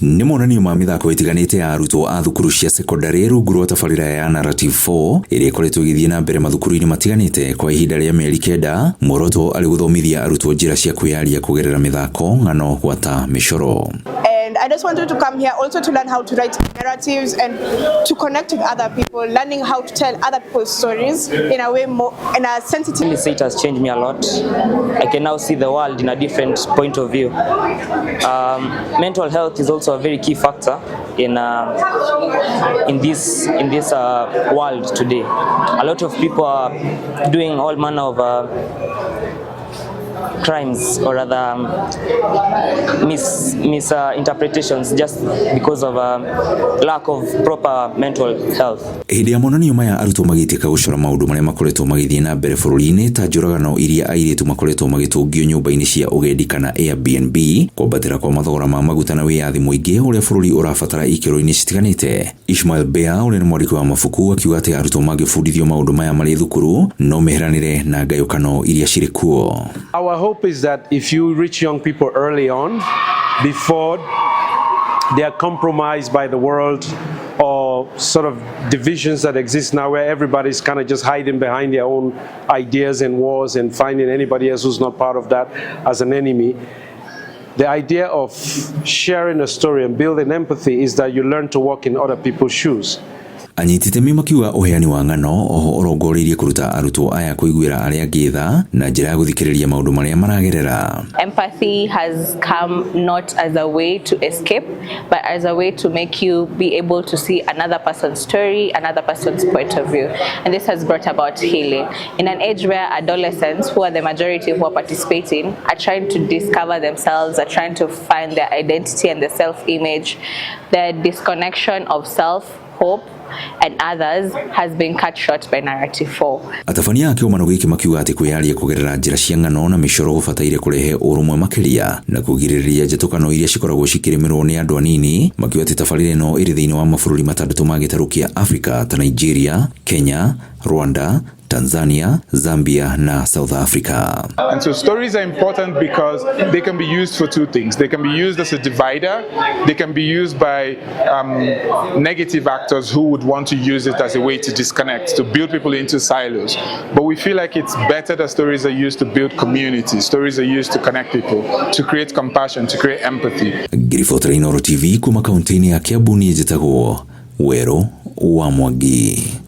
Nĩ monanio ma mĩthako ĩtiganĩte ya arutwo a thukuru cia sekondarĩ rungu rwa tabarĩra ya Narrative 4 ĩrĩa ĩkoretwo ĩgĩthiĩ na mbere mathukuru-inĩ matiganĩte kwa ihinda rĩa mĩeri 9, muoroto arĩ gũthomithia arutwo njĩra cia kwĩyaria kũgerera mĩthako, ng'ano gwata mĩcoro. And I just wanted to come here also to learn how to write narratives and to connect with other people, learning how to tell other people's stories in a way more, in a sensitive Really say it has changed me a lot. I can now see the world in a different point of view. Mental health is also a very key factor in this world today. A lot of people are doing all manner of crimes or other misinterpretations just because of lack of proper mental health. Hĩndĩ ya monanio maya, arutwo magĩtĩka gũcora maũndũ marĩa makoretwo magĩthiĩ na mbere bũrũri-inĩ ta njũragano iria airĩtu makoretwo magĩtũngio nyũmba-inĩ cia ũgendi kana Airbnb, kwambatĩra kwa mathogora ma maguta na wĩyathi mũingĩ ũrĩa bũrũri ũrabatara ikĩro-inĩ citiganĩte. Ishmael Bea, ũrĩa nĩ mwandĩki wa mabuku, akiuga atĩ arutwo mangĩbundithio maũndũ maya marĩ thukuru no meheranĩre na ngayũkano iria cirĩ kuo. Our hope is that if you reach young people early on, before they are compromised by the world or sort of divisions that exist now where everybody's kind of just hiding behind their own ideas and wars and finding anybody else who's not part of that as an enemy. The idea of sharing a story and building empathy is that you learn to walk in other people's shoes. Anyiti itemi makiuga ũheani wa ng'ano oho ũrongoreirie kũruta arutwo aya kũiguĩra arĩa angĩ tha na njĩra ya gũthikĩrĩria maũndũ marĩa maragerera. Empathy has come not as a way to escape, but as a way to make you be able to see another person's story, another person's point of view. And this has brought about healing. In an age where adolescents, who are the majority who are participating, are trying to discover themselves, are trying to find their identity and their self-image, the disconnection of self, hope, and others has been cut short by Narrative 4. Atabania a kĩgomano gĩkĩ makiuga atĩ kwĩyaria kũgerera njĩra cia ng'ano na mĩcoro gũbataire kũrehe ũrũmwe makĩria na kũgirĩrĩria njatũkano iria cikoragwo cikĩrĩmĩrwo nĩ andũ anini. Makiuga atĩ tabarĩra ĩno ĩrĩ thĩinĩ wa mabũrũri matandatũ ma gĩtarũ kĩa Afrika ta Nigeria, Kenya, Rwanda, Tanzania, Zambia na South Africa. And so stories are important because they can be used for two things. They can be used as a divider. They can be used by negative actors who would want to use it as a way to disconnect, to build people into silos. But we feel like it's better that stories are used to build communities. Stories are used to connect people, to create compassion, to create empathy. Ngiribotera Inooro TV kuma kaunti-inĩ ya Kiambu, niĩ njĩtagwo Werũ wa Mwangi.